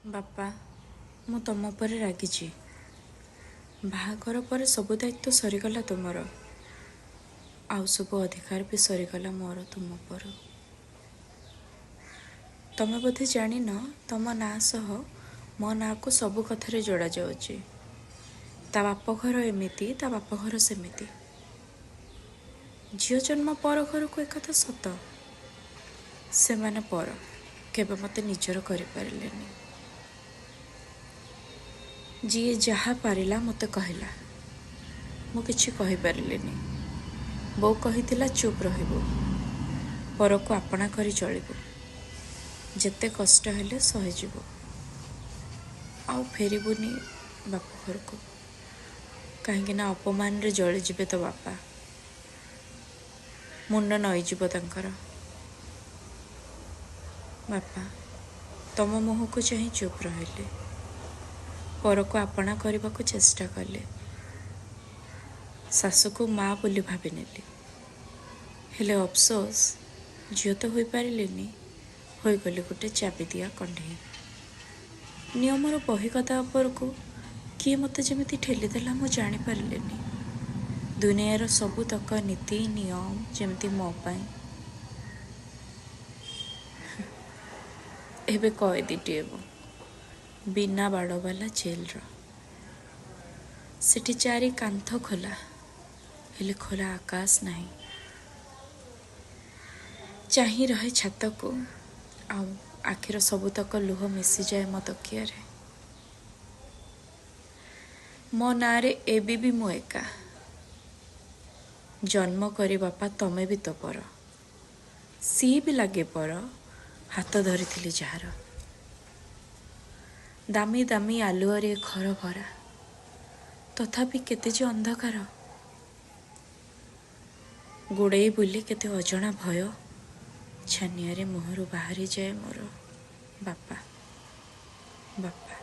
ବାପା, ମୁଁ ତମ ଉପରେ ରାଗିଛି। ବାହାଘର ପରେ ସବୁ ଦାୟିତ୍ୱ ସରିଗଲା ତୁମର, ଆଉ ସବୁ ଅଧିକାର ବି ସରିଗଲା ମୋର ତୁମ ଉପରୁ। ତମେ ବୋଧେ ଜାଣିନ, ତମ ନାଁ ସହ ମୋ ନାଁକୁ ସବୁ କଥାରେ ଯୋଡ଼ାଯାଉଛି। ତା ବାପଘର ଏମିତି, ତା ବାପଘର ସେମିତି। ଝିଅ ଜନ୍ମ ପର ଘରକୁ, ଏକଥା ସତ। ସେମାନେ ପର, କେବେ ମୋତେ ନିଜର କରିପାରିଲେନି। ଯିଏ ଯାହା ପାରିଲା ମୋତେ କହିଲା, ମୁଁ କିଛି କହିପାରିଲିନି। ବୋଉ କହିଥିଲା, ଚୁପ୍ ରହିବୁ, ପରକୁ ଆପଣା କରି ଚଳିବୁ, ଯେତେ କଷ୍ଟ ହେଲେ ସହିଯିବୁ, ଆଉ ଫେରିବୁନି ବାପ ଘରକୁ, କାହିଁକିନା ଅପମାନରେ ଜଳିଯିବେ ତୋ ବାପା, ମୁଣ୍ଡ ନଇଯିବ ତାଙ୍କର। ବାପା, ତମ ମୁହଁକୁ ଚାହିଁ ଚୁପ୍ ରହିଲି, ପରକୁ ଆପଣା କରିବାକୁ ଚେଷ୍ଟା କଲି, ଶାଶୁକୁ ମା ବୋଲି ଭାବିନେଲି। ହେଲେ ଅଫସୋସ, ଝିଅ ତ ହୋଇପାରିଲିନି, ହୋଇଗଲି ଗୋଟେ ଚାବିଦିଆ କଣ୍ଢେଇ। ନିୟମର ବହିଗଦା ଉପରକୁ କିଏ ମୋତେ ଯେମିତି ଠେଲିଦେଲା, ମୁଁ ଜାଣିପାରିଲିନି। ଦୁନିଆର ସବୁତକ ନୀତି ନିୟମ ଯେମିତି ମୋ ପାଇଁ। ଏବେ କଏଦୀଟିଏ ମୁଁ, ବିନା ବାଡ଼ବାଲା ଜେଲ୍ର। ସେଠି ଚାରି କାନ୍ଥ ଖୋଲା, ହେଲେ ଖୋଲା ଆକାଶ ନାହିଁ। ଚାହିଁ ରହେ ଛାତକୁ, ଆଉ ଆଖିର ସବୁତକ ଲୁହ ମିଶିଯାଏ ମୋ ତକିଆରେ। ମୋ ନାଁରେ ଏବେ ବି ମୁଁ ଏକା। ଜନ୍ମ କରି ବାପା, ତମେ ବି ତ ପର, ସିଏ ବି ଲାଗେ ପର, ହାତ ଧରିଥିଲି ଯାହାର। ଦାମୀ ଦାମୀ ଆଲୁଅରେ ଘର ଭରା, ତଥାପି କେତେ ଯେ ଅନ୍ଧକାର। ଗୋଡ଼େଇ ବୁଲି କେତେ ଅଜଣା ଭୟ ଛାନିଆରେ ମୁହଁରୁ ବାହାରିଯାଏ ମୋର, ବାପା, ବାପା।